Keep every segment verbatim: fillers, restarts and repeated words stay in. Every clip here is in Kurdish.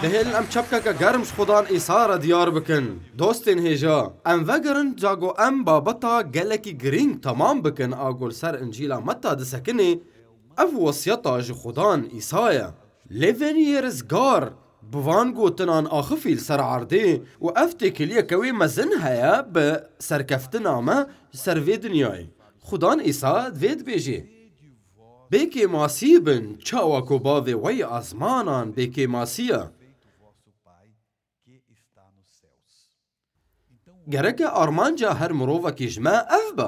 Bihêlin em çepkeke germ ji Xudan Îsa re diyar bikin. Dostên hêja, em vegerin cago em babeta gelekî girîng temam bikin a ku li ser Încîla Metta disekinê, ev wesiyeta ji Xudan Îsa ye. Lêveniyê rizgar bi van gotinan axifî li ser erdê û ev têkiliyeke wê mezin heye bi serkeftina me li ser vê dinyayê. Xudan Îsa vê dibêjê, Bêkêmasî bin, çawa ku bavê we yê azmanan bêkêmasî ye. Gereke armanca her mirovekî ji me ev be,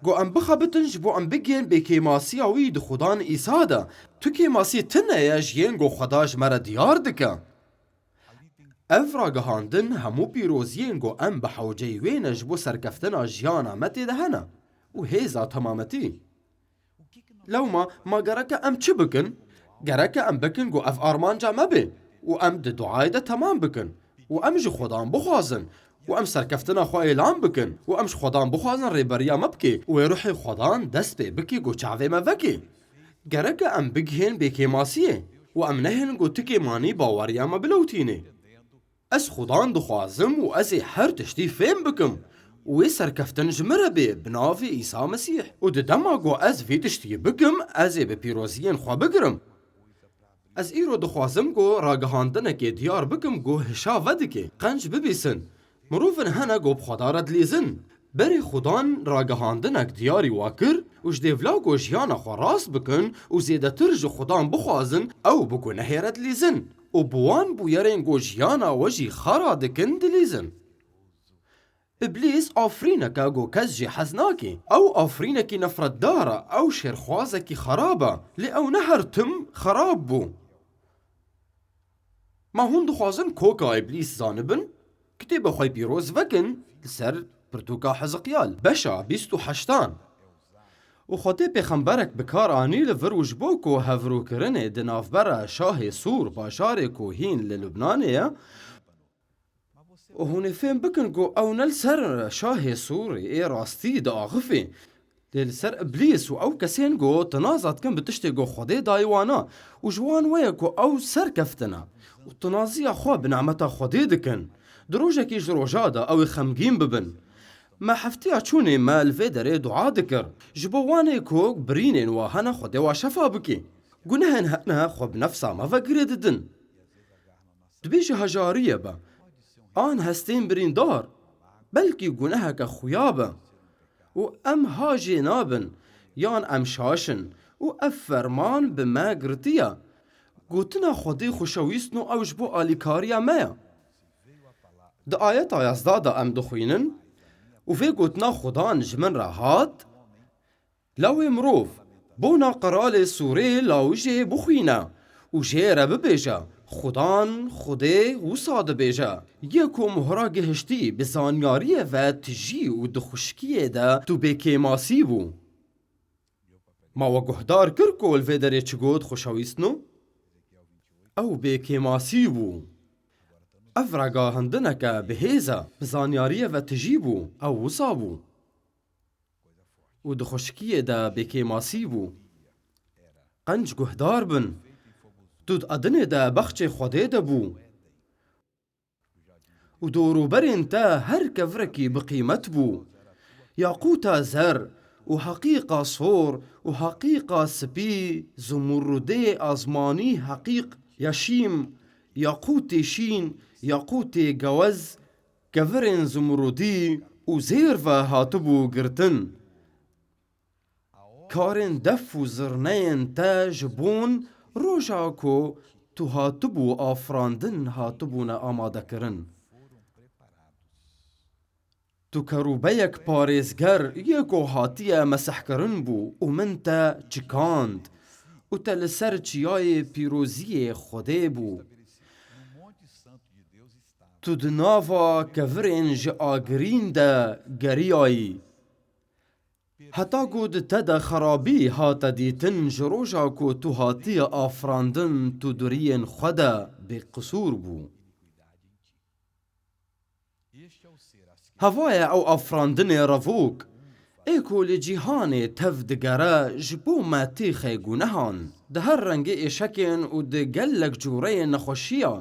ku em bixebitin ji bo em bigihên bêkêmasiya wî di Xudan Îsa de. Tu kêmasî tune ye ji yên ku Xweda ji me re diyar dike. Ev ragihandin hemû pîroziyên ku em bi hewceyî wê ne ji bo serkeftina jiyana me tê de hene û hêza temametî. Lewma ma gereke em çi bikin? Gereke em bikin ku ev armanca me be û em di duayê de temam bikin û em ji Xwedan bixwazin û em serkeftina xwe êlan bikin û em ji Xwedan bixwazin rêberiya me bike û wê ruhê Xwedan dest pê bike ku çavê me veke. Gereke em bigihên bêkêmasiyê û em nehêlin ku tikê manî baweriya me bilewtîne. Ez Xudan dixwazim û ez ê her tiştî fêm bikim û wê serkeftin ji min re bê bi navê Îsa Mesîh. Û di dema ku ez vî tiştî bikim, ez ê bi pîroziyên xwe bigirim. Ez îro dixwazim ku ragihandinekê diyar bikim ku hişa vedike, qenc bibîsin. Mirovin hene ku bi Xweda re dilîzin. Berê Xudan ragihandinek diyarî wa kir û ji dêvla ku jiyana xwe rast bikin û zêdetir ji Xudan bixwazin, ew bi gunehê re dilîzin û bi wan bûyerên ku jiyana we jî xera dikin dilîzin. Îblîs afirîneke ku kes jê hez nake. Ew afirînekî nefretdar e, ew şêrxwazekî xerab e, lê ew ne her tim xerab bû. Ma hûn dixwazin koka Îblîs zanibin? Kitêba xwe pîroz vekin li ser pirtûka Heziqyal, beşa bîst û heştan. Û Xwedê pêxemberek bi kar anî li vir û ji bo ku hevrûkirinê di navbera şahê Sûr, bajarê ku hîn li Lubnanê ye, û hûn ê fêm bikin ku ew ne li ser şahê Sûrê ê rastî diaxifê, lê li ser Îblîs û ew kesên ku tinaza dikin bi tiştê ku Xwedê dayê wana û ji wan we ye ku ew serkeftin e û tinaziya xwe bi nemeta Xwedê dikin. Di rojekî ji roja de ew ê xemgîn bibin. Me heftiya çûnê me li vê derê dua dikir. Ji bo wanê ku birînên wa hene Xwedê wa şefa bike. Gunehên hene xwe bi nefsa me ve girê didin. Dibêje hejariye be, an hestên birîndar, belkî guneheke xuya be û em ha jê nabin, yan em şaş in û ev ferman bi me girtiye. Gotina Xwedê xweşewîstno ew ji bo alîkariya me ye. Di ayeta yazdeh de em dixwînin, û vê gotina Xudan ji min re hat, Lawê mirov, bona qiralê Sûrê lawijê bixwîne û jê re bibêje, Xudan, Xwedê wisa dibêje, yê ku mohra gihiştî bi zanyariyê ve tijî û di xwişkiyê de tu bêkêmasî bû. Ma we guhdar kir ku li vê derê çi got xweşewîstno? Ew bêkêmasî bû. Ev ragihandineke bi hêz e, bi zanyariyê ve tijî bû, ew wisa bû. Û di xweşikiyê de bêkêmasî bû. Qenc guhdar bin. Tu di Edenê de bexçê Xwedê de bû. Û dorûberên te her kevirekî bi qîmet bû. Yaqûta zer û heqîqa sor û heqîqa spî, zumurudê azmanî, heqîq yaşîm, yaqûtê şîn, yaqûtê gewez, kevirên zumurudî û zêr ve hatibû girtin. Karên def û zirneyên te ji bon roja ku tu hatibû afirandin hatibûne amadekirin. Tu kerûbeyek parêzger yê ku hatiye mesihkirin bû û min te çikand û te li ser çiyayê pîroziyê Xwedê bû. Tu di nava kevirên ji agirîn de geriyayî. Heta ku di te de xerabî hate dîtin, ji roja ku tu hatiye afirandin, tu di riyên xwe de bêqisûr bû. Heva ye ew afirandinê revok, Ê ku li cîhanê tev digere ji bo me têxe gunehan, di her rengê êşekên û di gelek cûreyên nexweşiya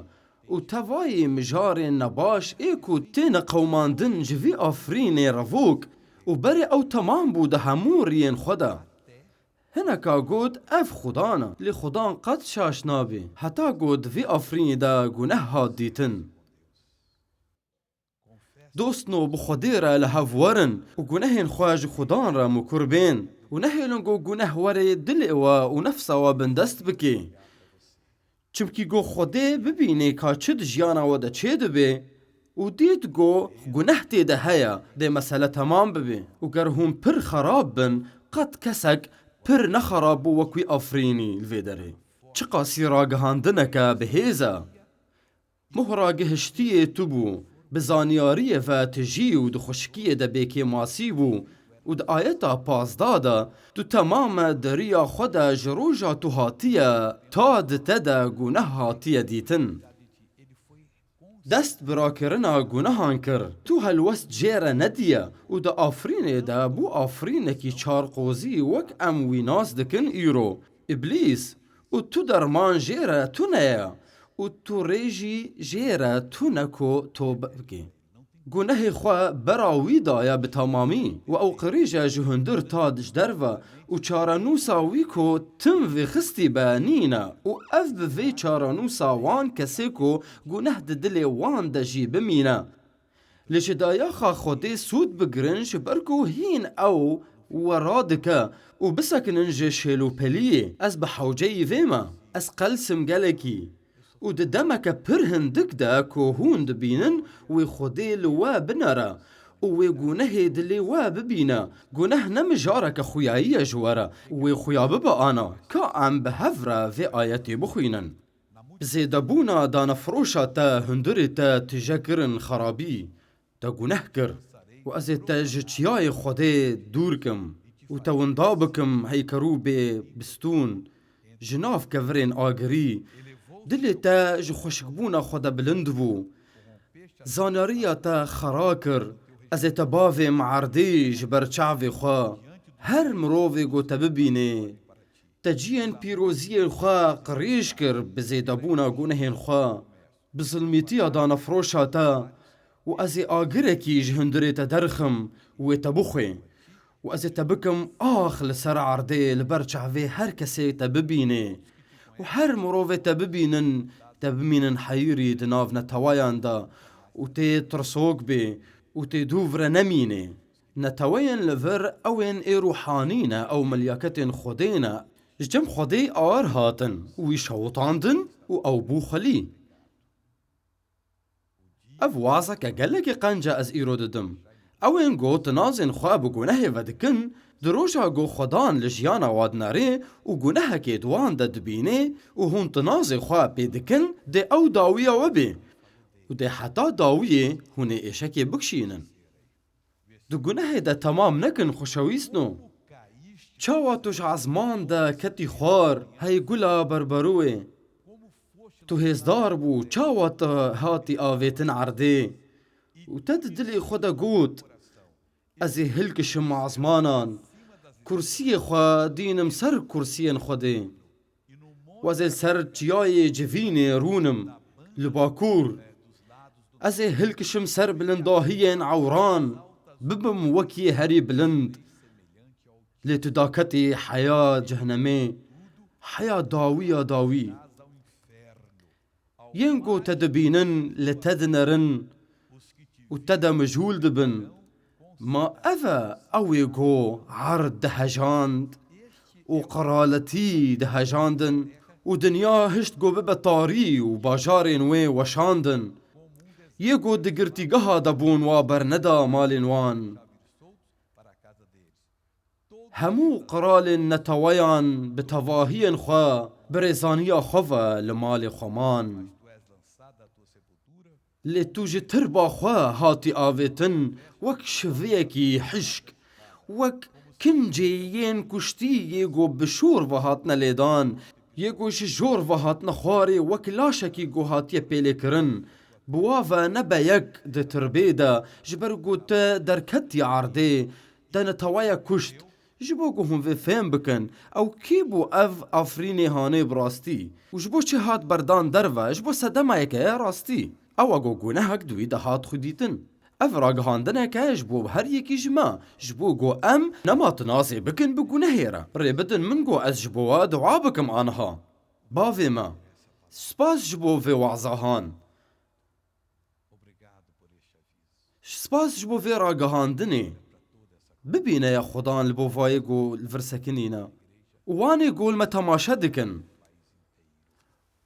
û tevayî mijarên nebaş ê ku têne qewimandin ji vî afirînê revok û berê ew temam bû di hemû riyên xwe de. Hineka got, ev Xudan e, lê Xudan qet şaş nabe, heta ku di vî afirînê de guneh hat dîtin. Dostno, bi Xwedê re li hev werin û gunehên xwe ji Xudan re mukur bên û nehêlin ku guneh were dilê we û nefsa we bindest bike. Çimkî ku Xwedê bibîne ka çi di jiyana we de çêdibe û dît ku guneh tê de heye, dê mesele temam bibe. Û ger hûn pir xerab bin, qet kesek pir nexerab bû wek wî afirînî li vê derê. Çiqasî ragihandineke bi hêz e! Mohra gihiştiyê tu bû, bi zanyariyê ve tijî û di xweşikiyê de bêkêmasî bû û di ayeta pazdeh de, tu temame di riya xwe de ji roja tu hatiye, ta di te de guneh hatiye dîtin. Dest bi rakirina gunehan kir, tu helwest jê re nediye û di afirînê de bû afirînekî çarqozî wek em wî nas dikin îro, Îblîs, û tu derman jê re tune ye û tu rê jî jê re tune ku tobe bike. Gunehê xwe bera wî daye bi temamî û ew qirêje ji hundir ta ji derve û çarenûsa wî ku tim vêxistîbe nîne û ev bi vê çarenûsa wan kesê ku guneh di dilê wan de jî bimîne. Lê ji dayaxa Xwedê sûd bigirin, ji ber ku hîn ew we radike û bisekinin ji şêlopeliyê. Ez bi hewceyî vê me. Ez qelsim gelekî. Û di demeke pir hindik de ku hûn dibînin wê Xwedê li we binere û wê gunehê dilê we bibîne. Guneh ne mijareke xuyayî ye ji we re û wê xuya bibe ana. Ka em bi hev re vê ayetê bixwînin. Bi zêdebûna danefiroşa te hundirê te tije kirin xerabî, te guneh kir û ez ê te ji çiyayê Xwedê dûr kim û te winda bikim hey kerûbê bistûn, ji nav kevirên agirî. Dilê te ji xweşikbûna xwe de bilind bû. Zanyariya te xera kir. Ez ê te bavêm erdê ji ber çavê xwe. Her mirovê ku te bibînê, te ciyên pîroziyên xwe qirêj kir bi zêdebûna gunehên xwe. Bi zilmîtiya danefiroşa te û ez ê agirekî ji hundirê te derxim û wê te bixwê. Û ez ê te bikim ax li ser erdê li ber çavê her kesê te bibînê. Û her mirovê te bibînin, te bimînin heyirî di nav netewayan de û tê tirsok bê û tê dûv re nemînê. Neteweyên li vir ew ên ê ruhanî ne, ew melyaketên Xwedê ne. Ji cem Xwedê ar hatin û wî şewitandin û ew bû xwelî. Ev wazeke gelekî qenc e ez îro didim. Ew ên ku tinazên xwe bi gunehê ve dikin, di roja ku Xwedan li jiyana wa dinere û gunehekê di wan de dibîne û hûn tinazê xwe pê dikin, dê ew dawiya we bê û dê heta dawiyê hûn ê êşekê bikişînin. Di gunehê de temam nekin xweşewîstno. Çawa tu ji ezman de ketî xwar, hey gula berberûê? Tu hêzdar bû, çawa tu hatî avêtin erdê? Û te di dilê xwe de got, ez ê hilkişim ezmanan, kursiyê xwe dînim ser kursiyên Xwedê. Û ez ê ser çiyayê civînê rûnim, li bakur. Ez ê hilkişim ser bilindahiyên ewran, bibim wekî herî bilind. Lê tu daketî heya cehnemê, heya dawiya dawî. Yên ku te dibînin, li te dinerin û te de mijûl dibin. Ma ev e ew ê ku erd dihejand û qiraletî dihejandin û dinya hişt ku bibe tarî û bajarên wê weşandin. Yê ku di girtîgeha de bûn wa berneda malên wan. Hemû qiralên neteweyan bi tevahiyên xwe, bi rêzaniya xwe ve li malê xwe man. Lê tu ji tirba xwe hatî avêtin wek şiviyekî hişk, wek kincê yên kuştî yê ku bi şor ve hatine lêdan, yê ku ji jor ve hatine xwarê wek laşekî ku hatiye pêlêkirin. Bi wa ve nebe yek di tirbê de, ji ber ku tu derketî erdê, Te neteweya kuşt. Ji bo ku hûn vê fêm bikin, ew kî bû ev Afrînê hanê bi rastî? Û ji bo çi hat berdan derve? Ji bo sedemayeke ye rastî. Ew e ku gunehek di wî de hat xwedîtin. Ev ragihandineke ji bo her yekî ji me, ji bo ku em nema tinazê bikin bi gunehê re. Rê bidin min ku ez ji bo we dua bikim aniha. Bavê me, spas ji bo vê wazahan. Spas ji bo vê ragihandinê. Bibîne ya Xudan li bo vayê ku li vir sekinîne. Û wanê ku li me temaşe dikin.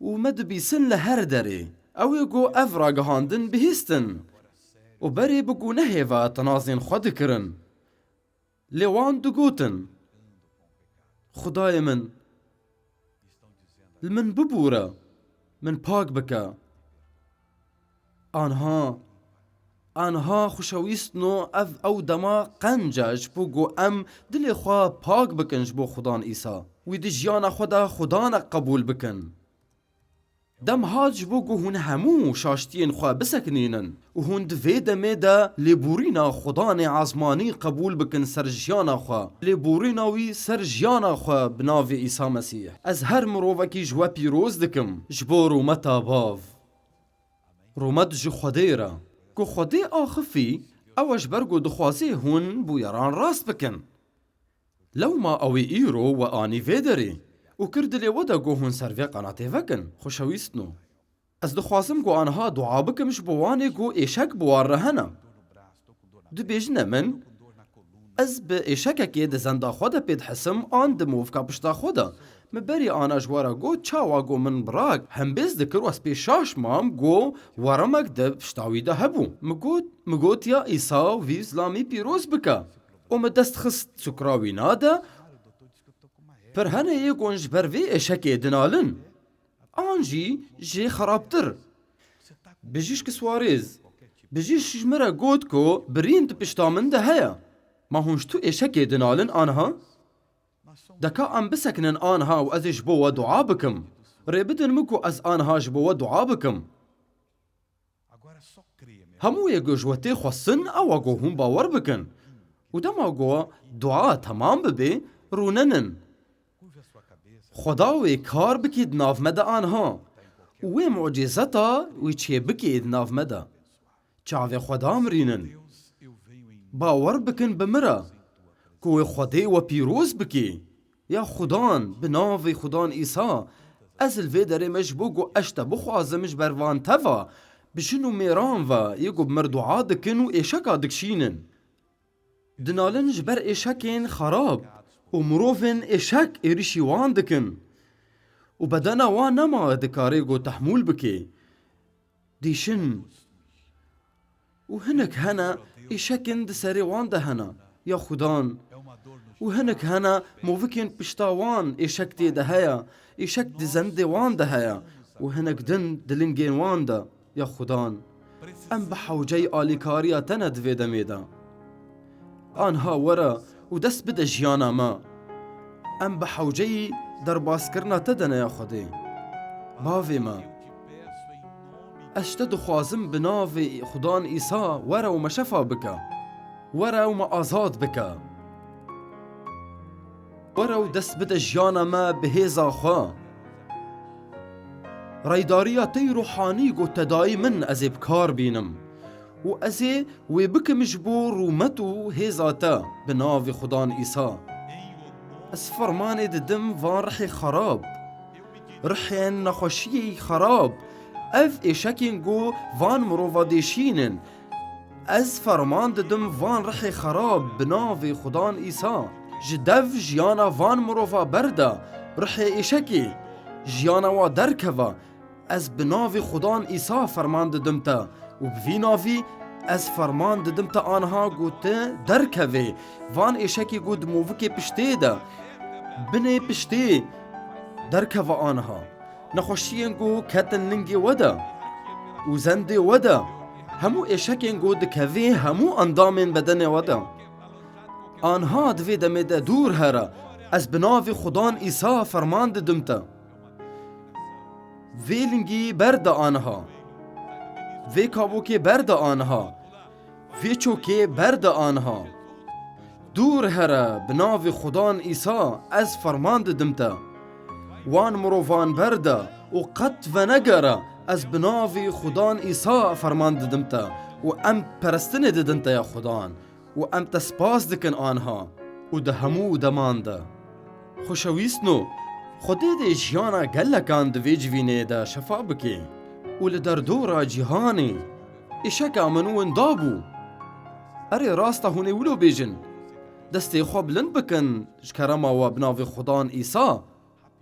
Û me dibîsin li her derê. Ew ê ku ev ragihandin bihîstin. Û berê bi gunehê ve tinazên xwe dikirin. Lê wan digotin, Xwedayê min, li min bibûre, min pak bike. Anha, anha xweşewîstno ev ew dema qenc e ji bo ku em dilê xwe pak bikin ji bo Xudan Îsa. Wî di jiyana xwe de Xudanek qebûl bikin. Dem hat ji bo ku hûn hemû şaştiyên xwe bisekinînin û hûn di vê demê de lêborîna Xudanê ezmanî qebûl bikin ser jiyana xwe, lêborîna wî ser jiyana xwe bi navê Îsa Mesîh. Ez her mirovekî ji we pîroz dikim, ji bo rûmeta Bav. Rûmet ji Xwedê re. Ku Xwedê axifî, ew e ji ber ku dixwazê hûn bûyeran rast bikin. Lewma ew ê îro we anî vê derê û kir dilê we de ku hûn ser vê qenatê vekin, xweşewîstno. Ez dixwazim ku aniha dua bikim ji bo wanê ku êşek bi wan re hene. Dibêjine min, ez bi êşekekê di zenda xwe de pê dihesim an di movka pişta xwe de. Min berî ana ji we re got, çawa ku min birak hembêz dikir û ez pê şaş mam ku werimek di pişta wî de hebû. Min got, min got, ya Îsa wî zilamî pîroz bike. Û min dest xist sukra wîna de, pir hene yê ku ji ber vê êşekê dinalin. An jî jê xerabtir. Bijîşk Suarez, bijîşk ji min re got ku birîn di pişta min de heye. Ma hûn ji tu êşekê dinalin aniha? Deka em bisekinin aniha û ez ê ji bo we dua bikim. Rê bidin min ku ez aniha ji bo we dua bikim. Hemû yê ku ji we tê xwestin, ew e ku hûn bawer bikin. Û dema ku dua temam bibe, rûninin. Xweda wê kar bikî di nav me de aniha. Û wê mucîzeta wî çêbikê di nav me de. Çavê Xweda mirînin. Bawer bikin bi min re. Ku wê Xwedê we pîroz bikî. Ya Xudan, bi navê Xudan Îsa, ez li vê derê me ji bo ku ez ji te bixwazim ji ber van teva, bi jin û mêran ve, yê ku bi mir dua dikin û êşeka dikişînin. Dinalin ji ber êşekên xerab û mirovên êşek êrîşî wan dikin. Û bedena wan nema dikare ku tehmûl bike. Dîşin. Û hinek hene êşekin di serê wan de hene, ya Xudan. Û hinek hene movikên pişta wan êşek tê de heye, êşek di zendê wan de heye. Û hinek din di lingên wan de, ya Xudan. Em bi hewceyî alîkariya te ne di vê demê de. Anha were û dest bide jiyana me. Em bi hewceyî derbaskirina te de ne ya Xwedê. Bavê me, ez ji te dixwazim bi navê Xudan Îsa were û me şefa bike. Were û me azad bike. Were û dest bide jiyana me bi hêza xwe. Reydariya te yî ruhanî ku te dayî min ez ê bi kar bînim. Û ez ê wê bikim ji bo rûmet û hêza te bi navê Xudan Îsa. Ez fermanê didim van rihê xerab, rihên nexweşiyê xerab, ev êşekên ku van mirova dêşînin. Ez ferman didim van rihê xerab bi navê Xudan Îsa. Ji dev jiyana van mirova berde, rihê êşekê, jiyana wa derkeve, Ez bi navê Xudan Îsa ferman didim te û bi vî navî ez ferman didim te aniha ku tu derkevê. Van êşekê ku di movikê piştê de, binê piştê derkeve aniha. Nexweşiyên ku ketin lingê we de û zendê we de, hemû êşekên ku dikevê hemû endamên bedenê we de. Aniha di vê demê de dûr here, ez bi navê Xudan Îsa ferman didim te. Vê lingî berde aniha. Vê kabokê berde aniha. Vê çokê berde aniha. Dûr here, bi navê Xudan Îsa ez ferman didim te. Wan mirovan berde û qet venegere, ez bi navê Xudan Îsa ferman didim te û em perestinê didin te ya Xudan û em te spas dikin anha û di hemû deman de. Xoşewîstno, Xwedê dê jiyana gelekan di vê civînê de şefa bike û li derdora cîhanê êşeka min winda bû. Erê, rast e, hûn ê wilo bêjin. Destê xwe bilind bikin ji kerema we bi navê Xudan Îsa.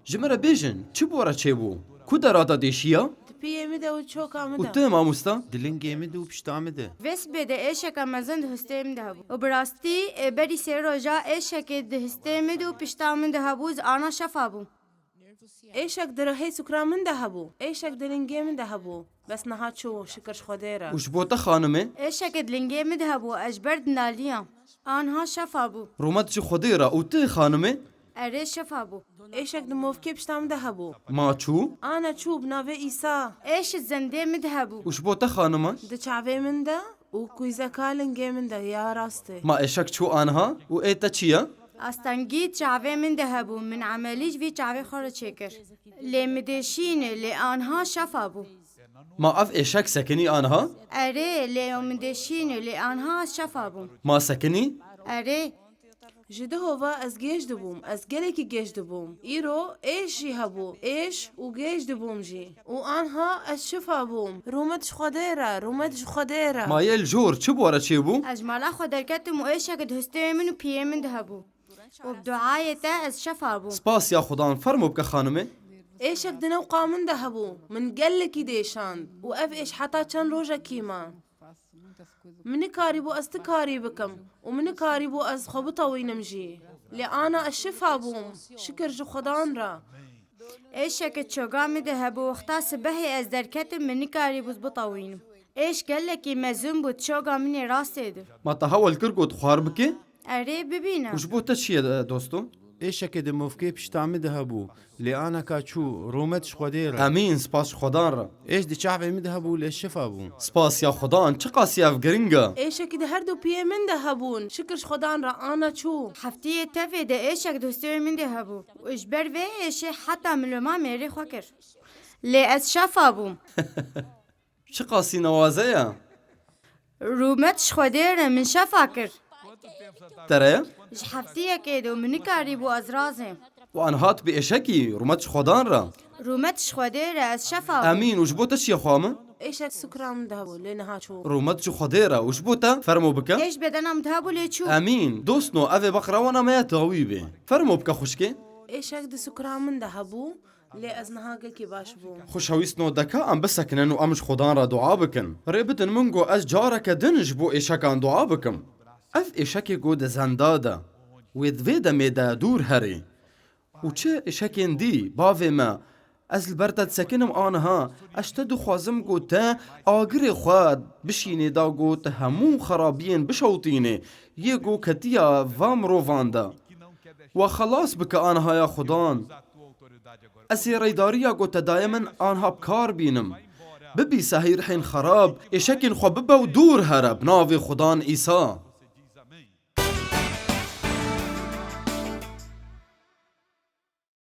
Ji min re bêjin, çi bora çêbû? Ku dera te dêşiya? Di piyê min de û çoka min de. Û tu, mamosta? Di lingê min de û pişta min de. Vê sibê de êşeke mezin di hustê min de hebû. Û bi rastî, ê berî sê roja êşekê di hustê min de û pişta min de hebû, ez ana şefa bûm. Êşek di rihê sukra min de hebû. Êşek di lingê min de hebû. Bes niha çû, şikir ji Xwedê re. Û ji bo te, xanimê? Êşekê di lingê min de hebû, ez ji ber dinaliyam. Anha şefa bû. Rûmet ji Xwedê re. Û tu, xanimê? Erê, şefa bû. Êşek di movkê pişta min de hebû. Ma çû? Ana çû, bi navê Îsa. Êş di zendê min de hebû. Û ji bo te, xanima? Di çavê min de û kûyzeka lingê min de ya rastê. Ma êşek çû anha? Û ê te çi ye? Astengî çavê min de hebû, min emelî ji vî çavê xwe re çêkir. Lê min dêşîne, lê anha şefa bû. Ma ev êşek sekinî anha? Erê, lê min dêşîne, lê anha şefa bû. Ma sekinî? Erê. Ji diho ve ez gêj dibûm, ez gelekî gêj dibûm. Îro êş jî hebû, êş û gêj dibûm jî. Û anha ez şifa bûm. Rûmet ji Xwedê re, rûmet ji Xwedê re. Ma yê li jor çi bora çêbû? Ez ji mala xwe derketim û êşek di hustê min û piyê min de hebû. Û bi duayê te ez şefa bûm. Spas ya Xudan, fermo bike, xanimê. Êşek di newqa min de hebû, min gelekî dêşand û ev êş heta çend rojekî ma. Min nikarîbû ez ti karî bikim û min nikarîbû ez xwe bitewînim jî. Lê ana ez şifa bûm, şikir ji Xudan re. Êşeke çoga min de hebû, wexta sibehê ez derketim, min nikarîbû ez bitewînim. Êş gelekî mezin bû, çoga min ê rastê de. Ma te hewl kir ku tu xwar bikî? Erê, bibîne. Û ji bo te çi ye, dosto? Êşekê di movkê pişta min de hebû, lê anaka çû, rûmet ji Xwedê re. Emîn, spas ji Xwedan re. Êş di çavê min de hebû, lê şifa bû. Spas ya Xudan, çiqas ev giring e. Êşekî di her du piyê min de hebûn, şikir ji Xudan re, ana çû. Heftiyê tevê de êşek di hustê min de hebû. Û ji ber vê êşê heta min loma mêrê xwe kir. Lê ez şefa bûm. Çiqasî newaze ye. Rûmet ji Xwedê re, min şefa kir. Tere ye? Ji heftiyekê de û min nikarîbû ez razêm. Wan hat bi êşekî, rûmet ji Xwedan re. Rûmet ji Xwedê re, ez şefa bûm. Emîn, û ji bo te çi ye, xwa min? Êşek sukra min de hebû, lê niha çû. Rûmet ji Xwedê re, û ji bo te, fermo bike. Êş bedena min de hebû, lê çû. Emîn, dostno, ev ê beqrewana me ya dawî be. Fermo bike, xwişkê. Êşek di sukra min de hebû, lê ez niha gelkî baş bûm. Xoşewîstno, deka em bisekinin û em ji Xudan re dua bikin. Rê bidin min ku ez careke din ji bo êşekan dua bikim. Ev êşekê ku di zenda de, wê di vê demê de dûr herê. Û çi êşekên dî, bavê me, ez li ber te disekinim aniha, ez ji te dixwazim ku te agirê xwe bişînê da ku te hemû xerabiyên bişewtînê, yê ku ketiya va mirovan de. We xelas bike aniha ya Xudan. Ez ê reydariya ku te daye min anha bi kar bînim. Bibîse hîrhên xerab, êşekên xwe bibe û dûr here bi navê Xudan Îsa.